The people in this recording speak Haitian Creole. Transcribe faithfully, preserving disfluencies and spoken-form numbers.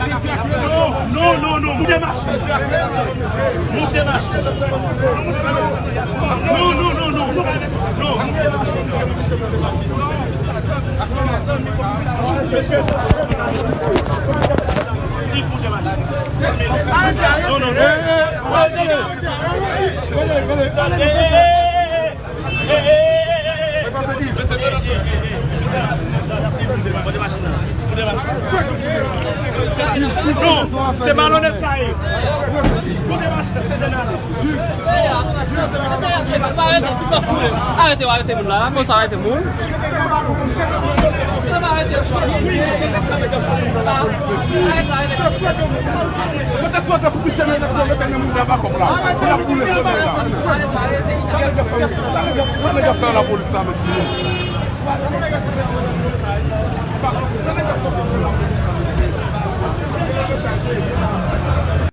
Non, non, non, non, moute machin. Moute machin. Non, non, non, non, non. Non, moute machin. Moute machin. Non, non, non. Non, se malonèt sa ye. Arete, arete moun la, konsa arete moun. Arete, arete. Mwen te swazi fouti chèn nan tèt mwen, mete nan moun nan bakòp la. Pou n ap boule solèy la. Sa nèg yo fè, sa nèg yo fè lapolis la, mesye? Sa nèg yo fè lapolis la?